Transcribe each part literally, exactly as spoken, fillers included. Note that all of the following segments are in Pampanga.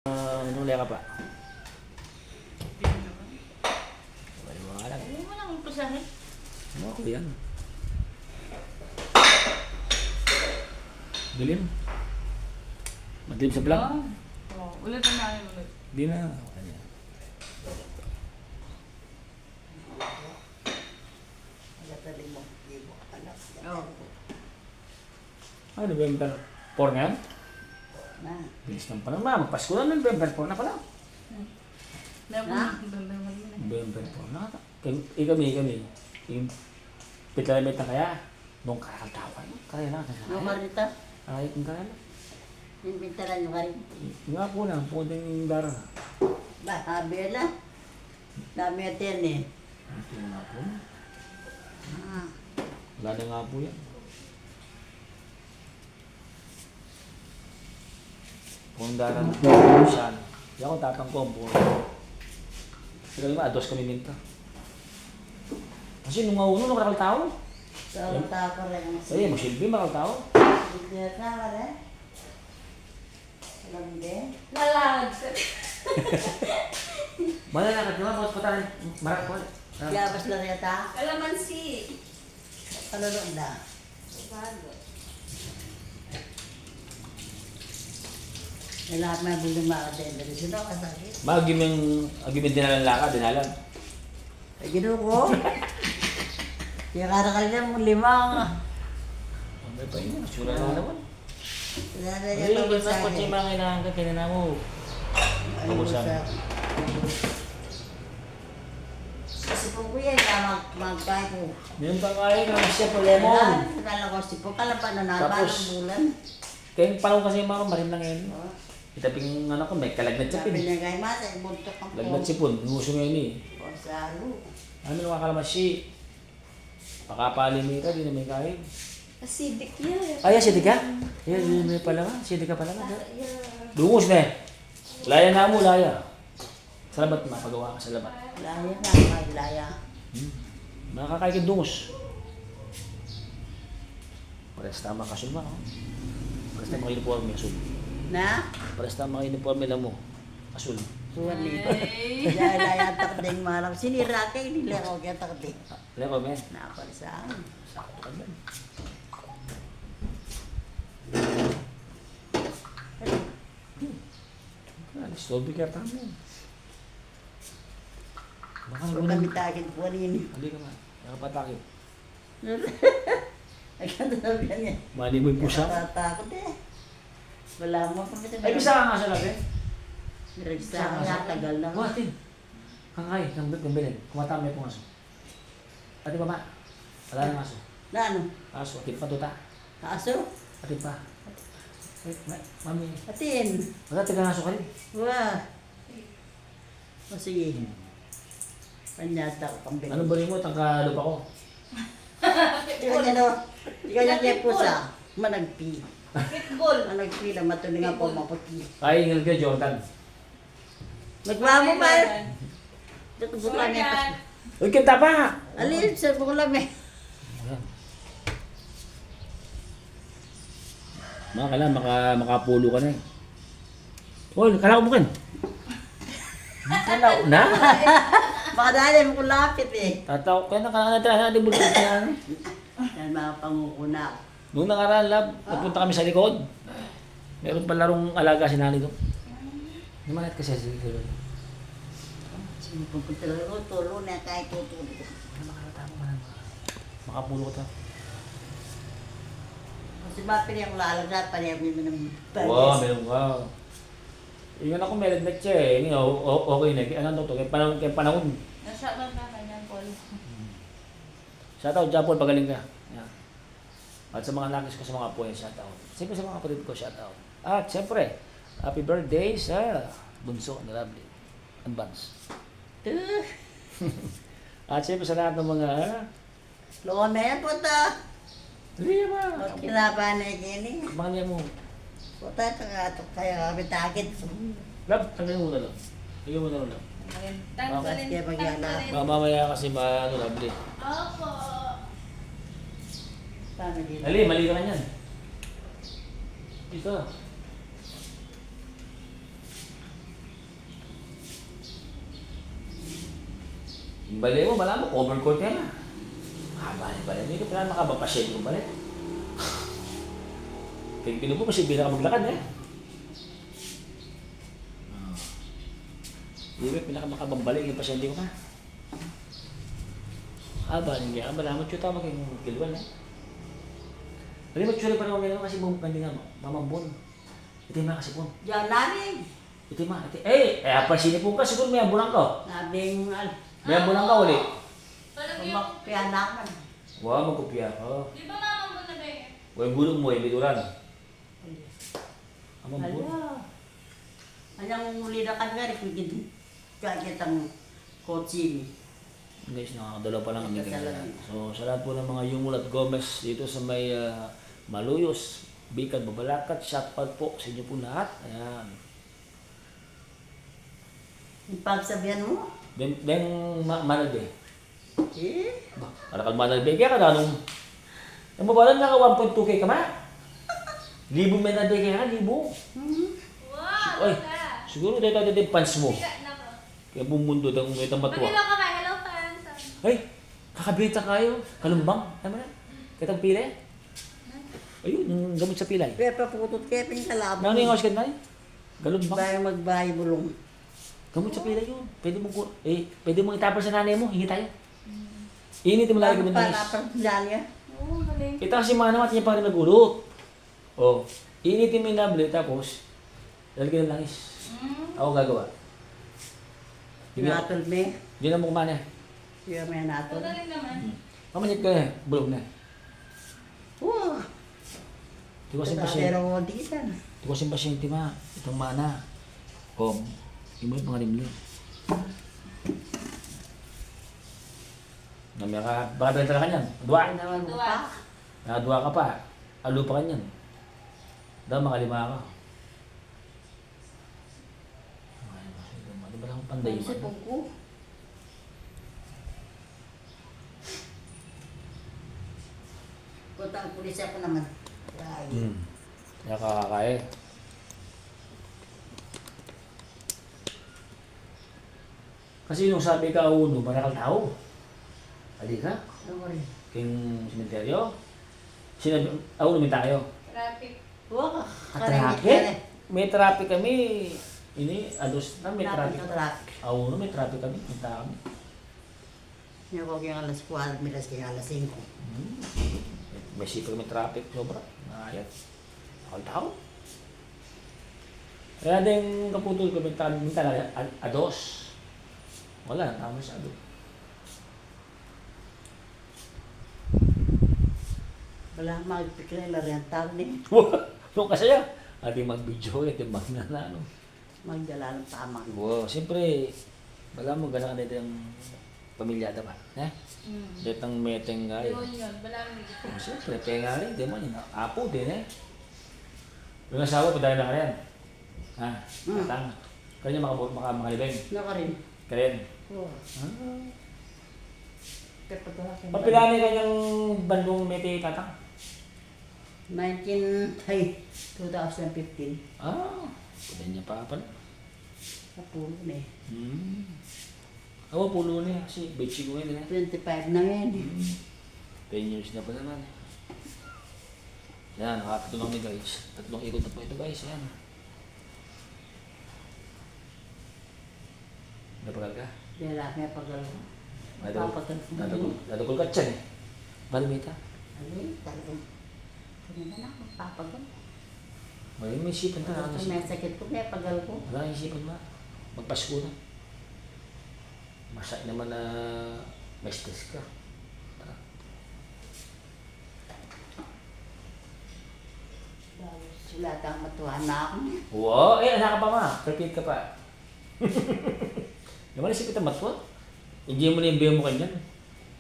Ah, nung leka pa. Wala, wala lang. Hindi mo lang umpisahin. Ano ako yan? Dilim. Madilim sa vlog. Oh. Oh, ulit na natin ulit. Di na. Ano yan? Wala pa rin mo. Di mo alam. Oh. Ah, November four na yan? Na. Bilis ng panahon, ma. Magpasko na, November four na pala. Hmm. Meron Ha? na, meron na. November four na ata. Kay, eh, kami, kami. Yung pitala may tangkaya. Nung karakal tau kayo. Kaya na, kaya na. Nung karita. Ay, kung kaya na. Yung pintalan nyo karin. Nga po na, po din yung dara. Ba, abela. Dami at yan eh. Ito nga po. Ah. Wala na nga po yan. Kung dara na siya, yan ang tatang ko, ang buhay. Kasi kami, ados kami minta. Kasi nung auno, nung karakal tau. Karakal tau pa rin. Ay, masilbi, karakal tau. Hindi na, wala. Alam din. Lalakad ka. Malalakad ka, boss, patarin. Marap ko. Ah. Yabas lang yata. Kalamansi. Kalulok da. Bago. Kailangan may bulong makadendali. Sino ka sakit? Ma, agimeng, agimeng dinalan laka, dinalan. Ay, Ginu ko. Kaya karakal niya mong lima. Ang may pa yun, sura na naman. Wala na Ay, yan, kita pamasahe. Ko si mga kailangan ka, kailangan mo. Ay, Pabusan. Busa. Kasi po ko yan, ah, mag-, magkay ko. Yung pangkay, kami siya pa lemon. Wala, wala ko, si po, kalapan na naman Tapos, ang bulan. Kaya yung panahon kasi, mga marin lang yan. Oh. Kita ping ano ko, may kalagnat sa pin. Sabi niya, kay Masa, buntok ang Lagnat phone. Sipon, yung uso ngayon eh. O, salo. Ano, mga kalamansi? Pakapali mo ita, di na may kain. Acidic yan. Ay, acidic ka? Yan, yan, may pala nga. Acidic ka pala nga. Ah, yeah. Dungus na eh. Laya na mo, laya. Salamat, mapagawa ka, salamat. Laya na, may laya. Hmm. Makakain ka dungus. Pares tama kasul ma, oh. Pares tama uniforme, asul. Na? Pares tama uniforme na mo. Asul. Tuwan ni. Ay. Dahil ay atak ding marang. Sinira ka, hindi lang ako kaya atak ding. Leko, men. Nakapares ang. Sakto ka dyan. Ah, disturbo ka tamu. Baka So, nagunan. Kami takit po rin. Hindi ka ma-, nakapatakit. Ay, kanta na ba niya? Mali mo yung pusa? Nakatakot eh. Wala mo pa kita. Ay, bisa ka nga sa labi? Bisa ka nga sa tagal na. Buhatin. Kangkay, kang, kang Belen. Kumata may pung aso. Ati pa, ma. Wala nang aso. Na ano? Aso, ati pa, tuta. Aso? Ati pa. Ay, ma-, mami. Atin. Wala, taga aso ka rin. Wa. O, sige. Panyata ko pang Ano ba rin mo? Tangka lupa ko. Ikaw niya, no? Ikaw niya, niya pusa. Managpi. Pitbull. Managpi na matuling nga po maputi. Ay, ingal ka, Jordan. Nagmamo ba? Jordan. Ito, buka niya pa. Jordan. Uy, kita pa! Ali, sa buka lang eh. Ayan. Mga kailangan maka-, makapulo ka na eh. Uy, kala ko bukin. Kala ko na. Baka dali mo kulapit eh. Tataw, kaya na, kaya na, kaya na, di bulto siya, ano? Yan, mga pangukuna. Nung nakaraan, lab, Ah? nagpunta kami sa likod. Meron pala rong alaga si nanay doon. Lumangat kasi si Lolo. Sino pong pagtalaga ko? Tulo na kahit tutulo. Ano, makarata mo ka na, mga makapulo ka ta. Kasi ba, pili ang lalag na, pali ang minum ng Wow, balis. Meron ka. Yung anak ko, may lagnat siya eh. Yung, o-, o-, okay na. Ano to, to? Kaya panahon, kaya panahon. Nasa ba na kanyang Paul? Shout out, Japol, pagaling ka. Yan. At sa mga nakis ko, sa mga apo, yan, shout out. Siyempre sa mga kapatid ko, shout out. At siyempre, happy birthday sa bunso ni Lovely. Advance. Tuh. At siyempre sa lahat ng mga, ah, Lome, puta. Hindi ba? Pag kinaba na gini. Kamang niya mo. Puta, ito nga, ito kaya kami takit. Lab, tanggalin mo na lang. Lagyan mo na lang, Lab. Tanggalin, Bakit kaya tanggalin. Pagyala? Ma-, mamaya kasi ma-, ano, Lovely. Opo. Paano dito? Dali, mali ka kanyan. Dito. Bale mu, bale mu, cover court ya na. Ah, bale, bale. Hindi ka pala makabang pasyente kung bale. Pag binubo, kasi hindi na ka maglakad, eh. Ah. Hindi ka pinakamakabangbali yung pasyente ko pa. Ah, bale, hindi ka. Bale mu, tiyuta mo kayong kilwan, eh. Bale mu, tiyuta pa naman ngayon kasi bumukandi nga, mamambon. Iti ma kasi pun. Diyan namin. Iti ma, iti. Eh, eh, apa sini pun ka, siguro may ambulan ka. Nabing, al- May ambulan ka, uli. Umak, piyanak man. Wa, magkupya ka. Di ba mamambon na ba yun? Wa, yung gulong mo, yung lituran. Amambon. Ala. Anyang uli na kan nga, rin, kaya kitang kotse ni. Guys, nakakadalaw pa lang kami kanina. So, sa lahat po ng mga Yungul at Gomez dito sa may, ah, Maluyos, Bicol, Babalacat, shout out po sa inyo po lahat. Ayan. Yung pagsabihan mo? Deng, deng ma-, manalbe. Eh? Ba, karakal manalbe kaya ka nanung. Ang babalan naka one point two K ka ma? Libu manalbe kaya ka, libu. Hmm. Wow, oy, talaga. Siguro dahil tayo din fans mo. Sikat na ko. Kaya bumundo tayo kung may tamatwa. Mag-hello ka ba? Hello, fans. Ay, kakabita kayo. Kalumbang. Ano na? Kitang pila? Ayun, yung gamot sa pilay. Kaya paputot, kaya pingkalaban. Nangingawas ka na eh. Galon ba? Bayo magbayo bulong. Gamot sa pilay yun. Pwede mo ku-, eh, pwede mo itapon sa nanay mo, hingi tayo. Mm. Initin mo lagi gamot langis. Para pang dyan yan. Oo, galing. Ita kasi mga naman, tiyan pa rin nag-ulot. Oh, initin mo yung nabli, tapos, lalagyan ng langis. Mm. Ako gagawa. Natol me. Diyan na mo kumana. Siya may natol. Magaling naman. Hmm. Mamanyit ka eh, bulog na. Wah. Tiwasin pasyente. Pero di kita na. Tiwasin pasyente ma, itang mana. O, imulit mga limlim. Namya ka, baka benta ka niyan. Dua. Ay, naman mo pa. Duwa. Nakadua ka pa. Alu pa ka niyan. Daw makalima ka. Ay, bakit naman? Di ba lang panday? Ang sipon ko. Kutang pulis ako naman. Ay. Hmm. Kaya kakakae. Kasi nung sabi ka, uno, marakal tau. Ali ka? Ano rin? King sementeryo? Sinabi, ah, uno, minta kayo. Traffic. Wa ka. Ah, traffic? May traffic kami. Ini, ados na, may traffic. Traffic, traffic. Ah, uno, may traffic kami. Minta kami. Nya ko kaya alas kuwatro, miras kaya alas singko. Hmm. May sipag, may traffic, sobra. Nangayat. Ang tao. Kaya ding kaputol ko, minta, minta na, a, a dos. Wala, tama siya, do. Wala, magpikil na rin ang tao ni. Nung kasaya, ati mag-video, ati magnanano. Magdala ng tama. Wow, siyempre, bala mo, gana ka na itang pamilya, diba? Eh? Mm. Detang meteng nga, eh. Yun, yun. Bala mo. Oh, siyempre, penga rin, di mo, yun, apo din, eh. Yung asawa, padala na ka rin. Ha? Mm. Tatang. Kanya maka-, maka-, makalibing. Na ka rin. Ka rin. Oo. Ah. Kaya padala ka rin. Papilani kanyang bandung mete tatang? Nineteen, ay, two thousand fifteen. Ah, pwede niya pa pala. Sa pulo na eh. Hmm. Awa, pulo na eh. Kasi, betsi ko ngayon eh. Twenty-five na ngayon eh. Hmm. Ten years na pa naman. Yan, nakatatlong kami, guys. Tatlong ikot na po ito, guys. Yan. Napagal ka? Dela, may pagal ko. May dagul-, papagal ko. Dadagul, dadagul ka tiyan eh. Bali, may ta? Ano yun? Talagang, kaya na lang, magpapagal. May, may isipan ka, ano, may sakit ko, may pagal ko. Wala, isipan mo. Magpasko na. Masakit naman na may stress ka. Tara. Sila tang matuwa na ako niya. Wow, eh, anak ka pa, ma. Prepare ka pa. Naman isip kita matuwa. Enjoy mo na yung biyo mo kanyan.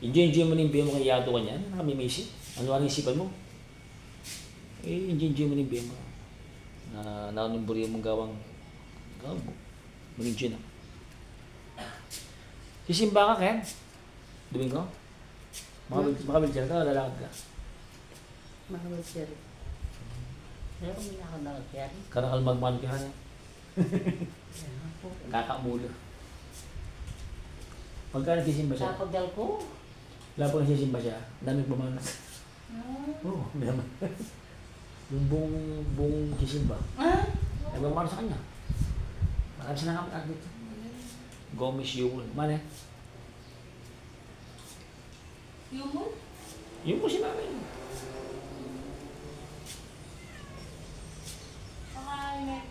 Enjoy, enjoy mo na yung biyo mo kanya, yato kanyan. Nakamimisi. Ano ang isipan mo? Eh, enjoy, enjoy mo na yung biyo mo. Na, na, anong buri mong gawang gawang mo? Mag-enjoy na. Sisimba ka, Ken? Domingo? Maka-, hmm? Maka-wheelchair ka, lalakad ka? Maka-wheelchair. Pero may ako na-wheelchair. Karakal magmahal ka niya. Kaya nga po. Kakamulo. Pagka nagsisimba siya, kapag dal ko, wala pang nagsisimba siya, dami pamanas. Ah. Oo, may naman. Yung buong, buong kisimba. Ah? Nagmamano sa kanya. Marami siya nakapag dito. Gomez Yumul. Mane? Yumul? Yumul si nanay. Baka may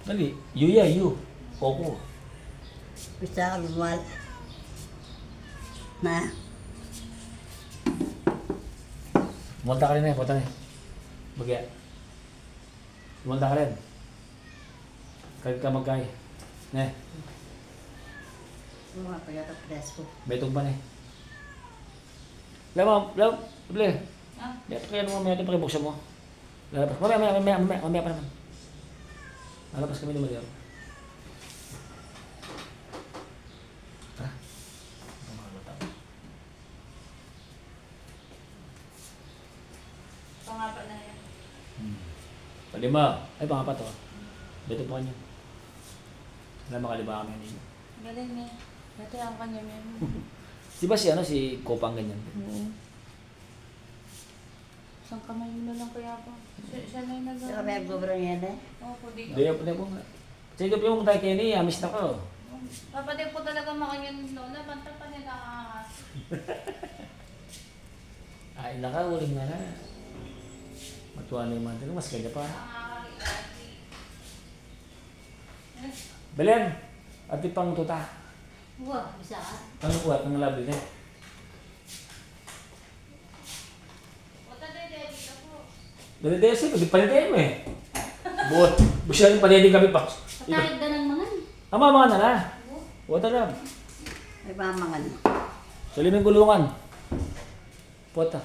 Dali, yu ya, yu. Oku. Bisa ka lumal. Na. Mualta ka rin, e, puta, e. Bagya. Mualta ka rin. Kalit ka magkay. Ne. Mga pagkata presko. Betong pa, ne. Lama, lama, ble. Ah. Meto kaya naman, meto pakibuksan mo. Lalabas. Mamaya, mamaya, mamaya, mamaya, mamaya pa naman. Lalabas kami ni Maria. Tara. Ang mga bata. Pangapat na yan. Hmm. Panglima. Ay, pangapat, o. Dito po kanya. Wala, makalima kami kanina. Galing, e. Dati ang kanya, meron. Di ba si, ano, si Kopang ganyan? Oo. Isang kamay na lang kaya pa. Siya, siya na yung nag- Saka may gobra niya na. Opo, di. Di, di po nga. Sige, yung tayo kaya niya, miss na ko. Papa, di po talaga makanyan, Lola. Banta pa niya na. Ay, naka, uling na na. Matuwa na yung mantika, mas kanya pa. Belen, ati pang tuta. Wah, bisa ka? Ano kuha? Ang labi niya. Dali, dali, sige, di pala tayo, e. Buat, busya yung pala din kami pa. Patahid na ng mangan. Ama, mangan na na. Buat na lang. Ay, mamangan. Sa limang gulungan. Puta.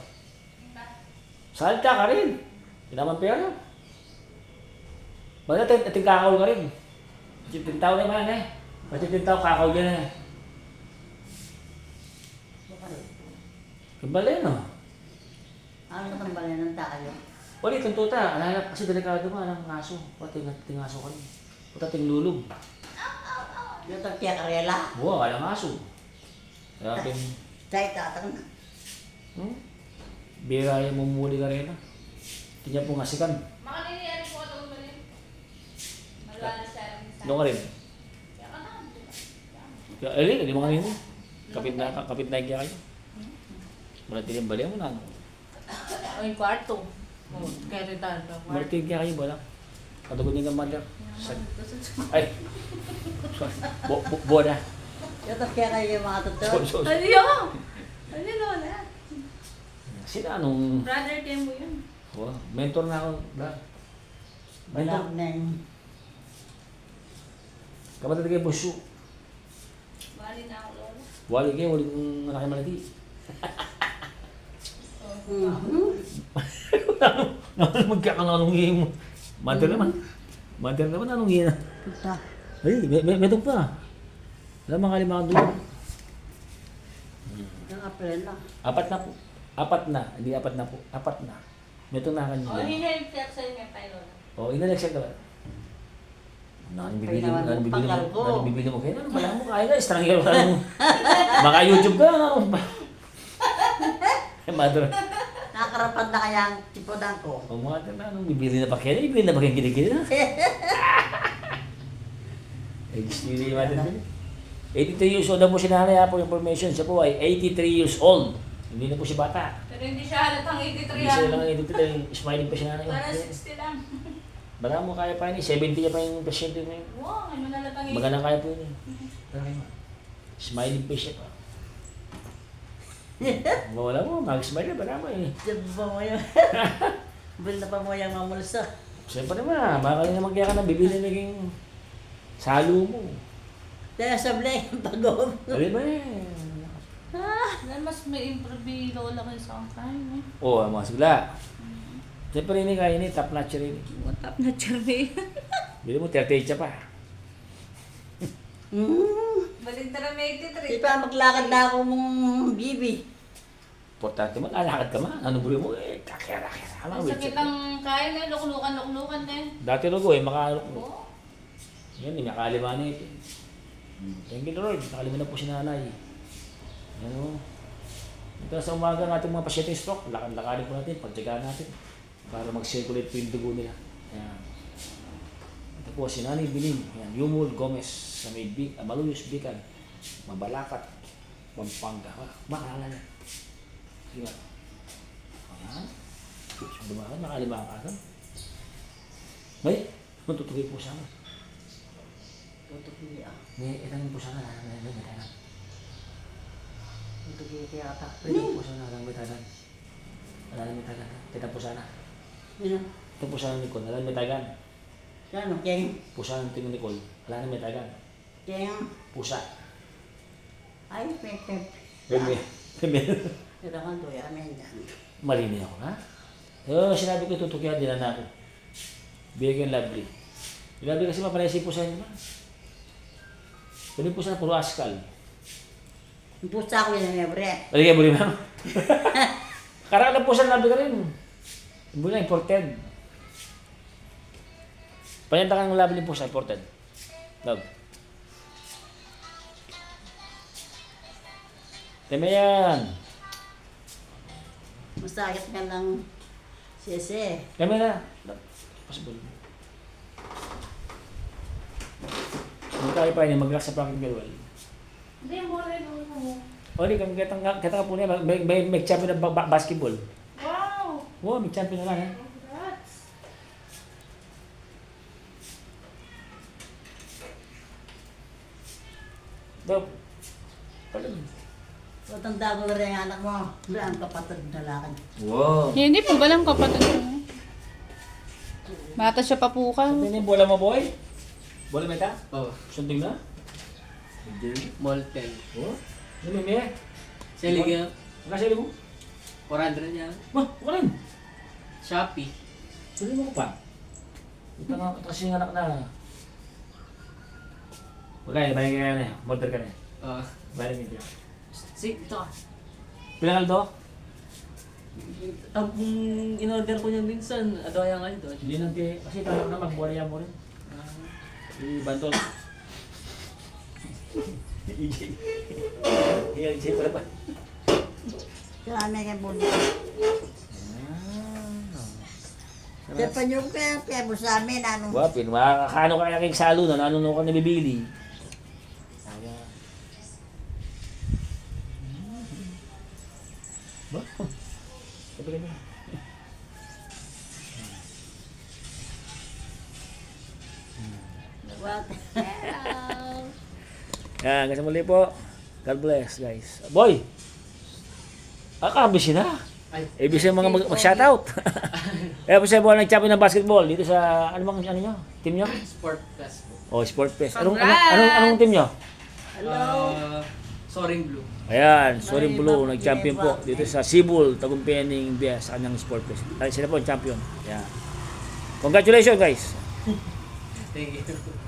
Salta ka rin. Pinaman pera. Basta ating, ating kakawal ka rin. Ating tintao na man, e. Ating tintao kakawal yan, e. Kembali, no? Ano na kembali ng tayo? Wala, itong tuta. Alala, kasi delikado nga ng aso. Pati nga, tingaso ka rin. Puta, tinglulog. Yung tagtiya karela? Buwa, alang aso. Kaya pin- Tay, tatang na. Hmm? Bira yung mumuli ka rin, ah. Hindi niya pong asikan. Makanini, ano po ka doon, Malim? Malala siya rin sa Doon ka rin. Kaya ka na, di ba? Kaya, eh, di, di makanini. Kapit na, kapit na yung kaya kayo. Wala tiling bali mo na, ano? Ay, kwarto. Oh, kaya rin tayo, kwarto. Martin kaya kayo, wala. Katugon niya ng mother. Sa-, ay. Bo-, bo-, boda. Yatas kaya kayo, mga totoo. Sorry, sorry. Ano yun? Ano yun, Lola? Sino anong Brother Demo yun. Wow, mentor na ako, bra. Mentor. Wala nang Kapatid kay Busyo. Wali na ako, Lola. Wali kayo, wali kong anak yung malati. Mhm. Ano, ano, magkakananong game? Mother naman. Mother naman, anong game? Puta. Ay, may, may, may itong pa. Wala, mga lima doon. Ang apel na. Apat na po. Apat na. Hindi apat na po. Apat na. May tunakan yun. Oh, ini-accept sa inyo, Tay Lola. Oh, ini-accept na ba? Nanu bibili mo, nanu bibili mo, nanu bibili mo kaya? Nanu bala mo kaya? Stranger ka lang. Maka-YouTube ka, ano? Eh, mother. Nakarapan na kaya ang tipodan ko. Oh, mother, nanu bibili na pa kaya? Bibili na pa kaya, kilikili na? Eh, Diyos, hindi natin din. Eighty-three years old na po si nanay, ha, for information. Siya po ay eighty-three years old. Hindi na po siya bata. Pero hindi siya halatang eighty-three. Hindi siya lang eighty-three, smiling pa si nanay. Para sixty lang. Bala mo kaya pa ini, seventy niya pa yung pasyente mo yun. Wow, ano na lang ang Magana kaya po ini. Pero kayo, smiling pa siya pa. Wala mo, mag-smile na, bala mo eh. Diyan pa mo yun. Bil na pa mo yung mamulsa. Siyempre naman, baka rin naman kaya ka nang bibili naging salo mo. Kaya sablay ang pag-off. Alam mo eh. Ah, na mas may improve yung lola ko sa kain eh. Oo, ang mga sigla. Mm. Siyempre ini kaya ini, top notcher ini. What top notcher ini? Bili mo, thirty-eight siya pa. Mm. Balik na lang may eighty-three. Di pa maglakad na ako mong bibi. Importante mo, lalakad ka man. Ano buri mo, eh, kakera, kera. Ang sakit ng kain eh, luklukan, luklukan eh. Dati lugo eh, makalukluk. Oo. Yan, eh, nakalima na ito. Thank you, Lord. Nakalima na po si nanay. Ano? Ito sa umaga ng ating mga pasyenteng stroke, lakad-lakadin po natin, pagtyagaan natin para mag-circulate po yung dugo nila. Yan. Ito po si Nanay Bining. Yan, Yumul Gomez sa may Bi-, ah, Maluyos, Bican. Mabalacat, Pampanga. Ma, makalala niya. Sige nga. Ayan. Dumaan, nakalima ka agad. May, matutugi po sana. Tutuki, ah. May, itang po sana, may, may, may tanan. Tutuki kaya ata. Itang po sana, may tanan. Wala na may tagan. Kita po sana. Sino? Ito po sana ni Nicole. Wala na may tagan. Sino? King? Pusa ng tingin ni Nicole. Wala na may tagan. King? Pusa. Ay, pepe. Peme. Peme. Kita ka to, ya, may yan. Mali na ako, ha? Eh, sinabi ko, tutukian din na ako. Bigyan lovely. Lovely kasi mapanay si pusa niya. Pwede pusa, puro askal. Pusa ko yan, eh, bre. Pwede kayo buri, ma'am? Karang na pusa, lovely ka rin. Buri na, imported. Panyanta kang lovely pusa, imported. Love. Tama yan. Masakit nga lang, sese. Tama na. Pasabon. Ang tayo pa yun, mag-relax sa fucking girl. Hindi, mura yung ulo mo. O, di, kang kita nga, kita nga po niya, may, may, may champion na ba-, ba-, basketball. Wow! Wow, may champion na lang, eh. Congrats! Dok. Pala. Matanda ko na rin ang anak mo. Wala ang kapatid na lalaki. Wow. Hindi po, walang kapatid ko. Bata siya pa po ka. Sandali, bola mo, boy? Bola mo ita? Oo. Sandali na? Hindi. Molten. Oh? Ano, may? Selig yan. Magkasya mo? Four hundred yan. Wah, wala. Shopee. Sali mo ko pa. Ito nga, kasi yung anak na. Bagay, bagay ka na eh. Order ka na eh. Ah. Bagay na. Si, ito ka. Pila kaldo? Ang in-order ko niya minsan, ado kaya nga ito. Hindi lang ti-, kasi tayo na magbuwari mo rin. Ah. Di bantol. Iyan, siya pala pa. Kaya may kay Bun. Ah. Kaya pa niyo kaya, kaya mo sa amin, ano? Wapin, makakano kaya kay salo na, ano, no, ka nabibili? Kaya. Ba? Sabi ka niya. What? Yan, hanggang sa muli po. God bless, guys. Boy! Ah, kabisi na. Ay. Ibig sabihin, mga mag-, mag-shoutout. Eh, po siya po nag-champion ng basketball dito sa, ano bang, ano nyo? Team nyo? Sport Fest po. Oh, Sport Fest. Anong, anong, anong, anong team nyo? Hello. Ah, Soaring Blue. Ayan, Soaring Blue, nag-champion po dito sa Cebu, Tagumpay, N B S, sa kanyang Sport Fest. Ay, sila po ang champion. Ayan. Congratulations, guys. Thank you.